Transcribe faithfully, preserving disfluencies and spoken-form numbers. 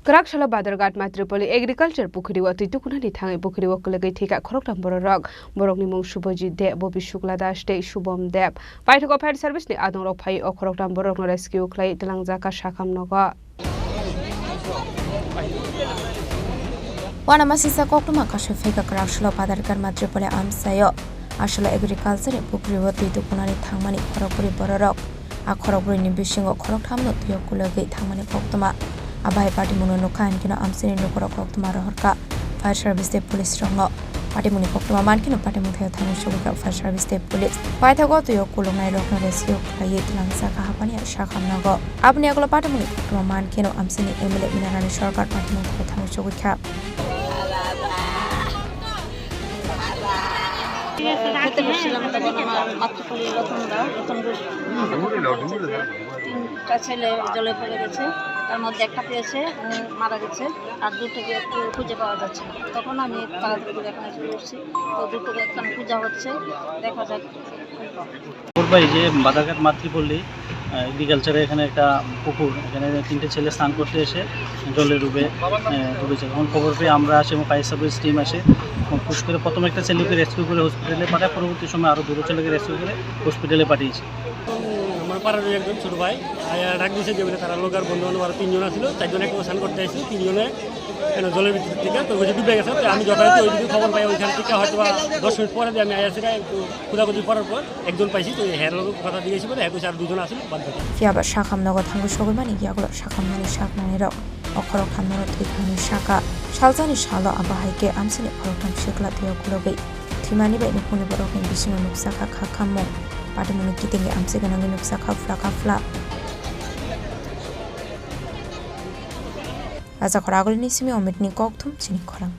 Kwrak salo Badharghat Matripoli Agriculture Pukhuri o twi tukunani thangwi pukhuri o kwlwgwi thwikha khoroktham bororok. Borokni mung Subhajit Deb, Bobi Shukla Das tei Shubham Deb. Paithago Fire Service ni adongrok phai o khoroktham borokno rescue khlai twlangjakha Sakham nogo. Uanamasingcha koktwma kasui phaikha kwrak salo Badharghat Matripoli amchaio. Aswk Agriculture ni pukhuri o twi tukunani thangmani khorokbrwi bororok. A khorokbrwi ni bisingo khorokthamno twi o kwlwgwi thangmani koktwma. A bahai patimungno nukha, hinkhe no amchaini lukurok koktwma rohorkha Fire Service tei police rokno. Patimungni koktwma mankheno patimung thaio thangwi sogwikha Fire Service tei police. Paithago twi o kuluknairokno rescue khlaiwi twlangjakha Hapania Sakham nogo. Aboni yagulo patimungni koktwma mankheno amchaini M L A Minarani Sarkar patimung thaio thangwi sogwikha. খেতে বসছিলাম, তখন আমার মাতৃকুলি রতন দা, রতন ঘোষ, তিনটা ছেলে জলে পড়ে গেছে, তার মধ্যে একটা পেয়েছে, ও মারা গেছে, আর দুটোকে একটু খুঁজে পাওয়া যাচ্ছে না। তখন আমি তাড়াতাড়ি করে এখানে চলে এসেছি, তো দুটোকে এখন খোঁজা হচ্ছে, দেখা যাক। খবর পাই যে বাদাঘাট মাতৃপল্লী, আহ, এগ্রিকালচারে এখানে একটা পুকুর, এখানে তিনটে ছেলে স্নান করতে এসে জলে ডুবে, আহ, ডুবেছে। তখন খবর পেয়ে আমরা আসি এবং ফায়ার সার্ভিস টিম আসে এবং পুশ করে প্রথমে একটা ছেলেকে রেস্কিউ করে হসপিটালে পাঠায়, পরবর্তী সময় আরও দুটো ছেলেকে রেস্কিউ করে হসপিটালে পাঠিয়েছি। আমার পাড়ার একজন ছোট ভাই আয়া ডাক দিছে যে বলে তারা লোক আর বন্ধু বান্ধব আরো তিনজন আছিল, চারজন একসাথে স্নান করতে আসছিল, তিনজনে কেন জলের ভিতর থেকে তো ওই যে ডুবে গেছে। তো আমি যথাযথ ওইদিকে খবর পাই, ওইখান থেকে হয়তো বা দশ মিনিট পরে যে আমি আয়া সেটা একটু খোঁজাখুঁজি করার পর একজন পাইছি, তো হ্যাঁ লোক কথা দিয়ে এসে বলে হ্যাঁ কইছে আর দুজন আছিল বাদ বাকি। Phiya ba Sakham nogo thangwi sogwi mani yagulo Sakham nani saknani rok o khoroktham no twi thangwi saka. Salsani salo abo hai khe amchaini khoroktham sikla twi o kulugwi thwimani bai nukhungni borokni bisingo nukjakha kha khammung. Patimungni kitingwi amchai gwnangwi nukjakha phla kha phla. Rajakhor Agulini simi Omitni kokthum chini khorang.